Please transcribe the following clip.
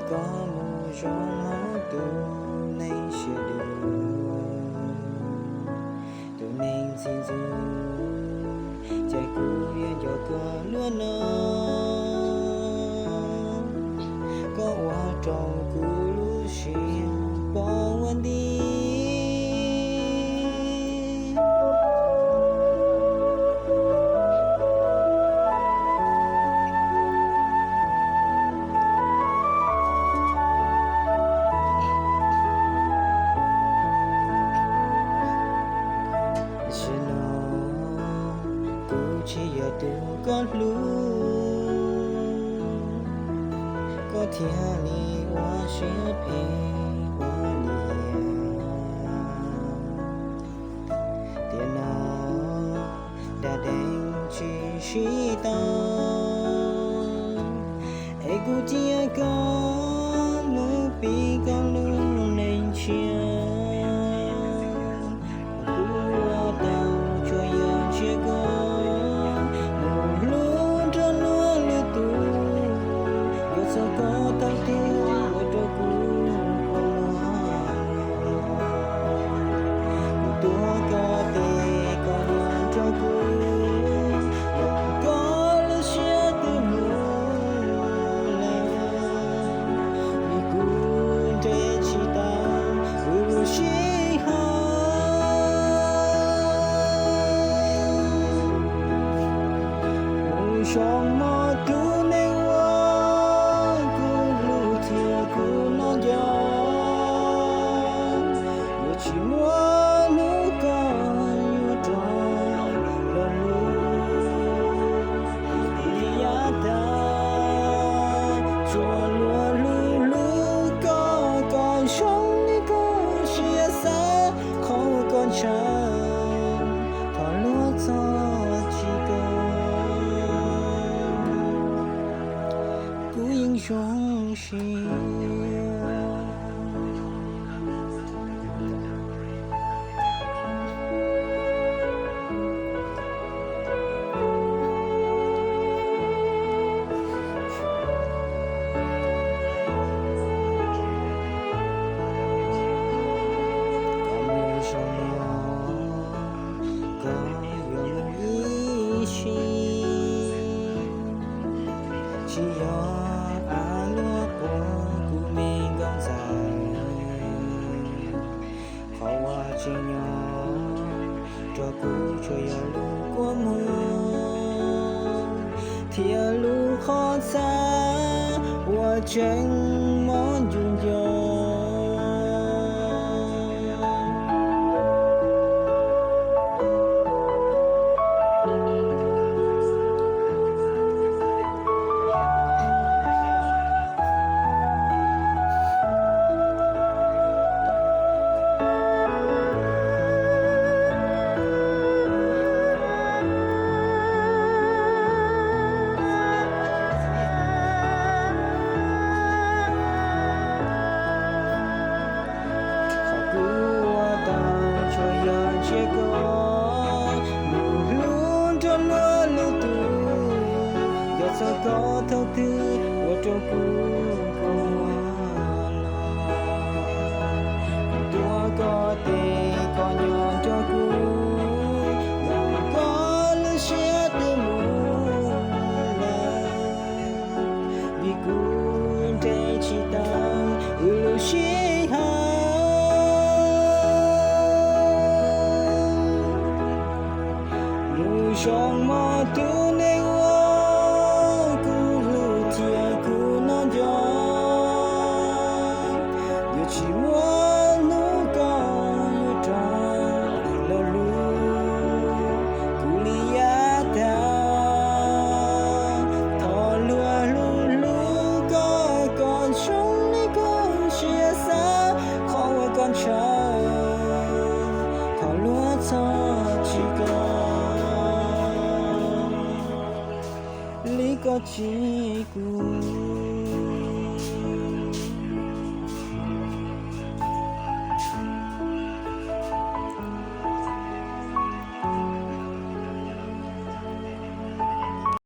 Koj mus zoo hauv tus neeg siab dub, tus neeg txi ntxub, ces kuv yuav nco koj lub no. Koj ua rau kuv lub siab poob ua nti. Zaum no kuv tsis yog tus koj hlub, koj thiaj li ua siab phem ua li. Tiam no dag deev tsis sib tau, es kuv cia koj mus pib koj lub neej tshiab. Kuv ua tau tsuas yog ntsib koj, mus hlub nrog luag lwm tus, yuav txog koj thaum twg ua rau kuv kua muag. Kuv tuav koj tes koj nyob nrog kuv, koj lub siab twb mus lawm, vim kuv nres tsis tau kuv lub sij hawm. Kuv zoo mog tus neeg uas kuv hlub thiab kuv nco, yuav tsis muaj hnub koj yuav rov los lus. Yav tas tsuas luag hlub hlub koj, koj zoo li koj siab xav, qhov uas koj ntshaw thov luag txhob tsis kawm. Kuv yeej zoo siab. Koj mus zoo no, koj yuav mus ib sim, tsis yog av luaj quas kuv me nkauj ntxawm. Qhov uas tseem nyob rau kuv tsuas yog lub kua muag thiab lub qhov txhab uas tseem mob ncu nco. Qhov kuv ua tau tsuas yog ntsib koj, mus hlub nrog luag lwm tus, yuav txog koj thaum twg ua rau kuv kua muag los. Kuv tuav koj tes koj nyob nrog kuv, koj lub siab twb mus lawm, vim kuv nres tsis tau wb lub sij hawm. Mus zoo mog tus neeg uas kuv hlub thiab kuv nco, yuav tsis muaj hnub koj yuav rov los lus kuv li yav tas. Thov luag hlub hlub koj, koj zoo li koj siab xav, qhov uas koj ntshaw thov luag txhob tsis kawm li koj tsis kuv.